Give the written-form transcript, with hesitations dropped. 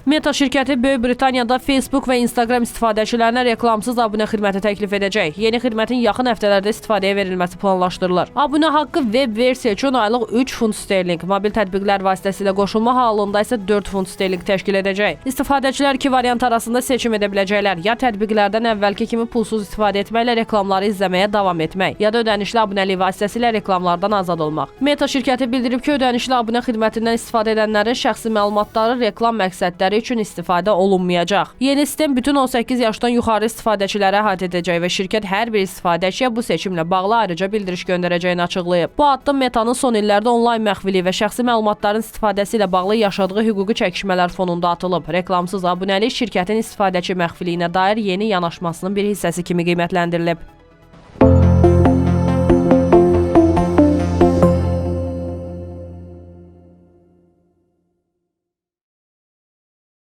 Meta şirkəti Böyük Britaniyada Facebook və Instagram istifadəçilərinə reklamsız abunə xidməti təklif edəcək. Yeni xidmətin yaxın həftələrdə istifadəyə verilməsi planlaşdırılır. Abunə haqqı web versiya üçün aylıq 3 funt sterlinq, mobil tətbiqlər vasitəsilə qoşulma halında isə 4 funt sterlinq təşkil edəcək. İstifadəçilər iki variant arasında seçim edə biləcəklər. Ya tətbiqlərdən əvvəlki kimi pulsuz istifadə etməklə reklamları izləməyə davam etmək, ya da ödənişli abunəlik vasitəsilə reklamlardan azad olmaq. Meta şirkəti bildirib ki, ödənişli abunə xidmətindən istifadə edənlərin şəxsi məlumatları reklam məqsədləri üçün istifadə olunmayacaq. Yeni sistem bütün 18 yaşdan yuxarı istifadəçilərə əhatə edəcək və şirkət hər bir istifadəçiyə bu seçimlə bağlı ayrıca bildiriş göndərəcəyini açıqlayıb. Bu addım Metanın son illərdə onlayn məxfiliyi və şəxsi məlumatların istifadəsi ilə bağlı yaşadığı hüquqi çəkişmələr fonunda atılıb. Reklamsız abunəlik şirkətin istifadəçi məxfiliyinə dair yeni yanaşmasının bir hissəsi kimi qiymətləndirilib.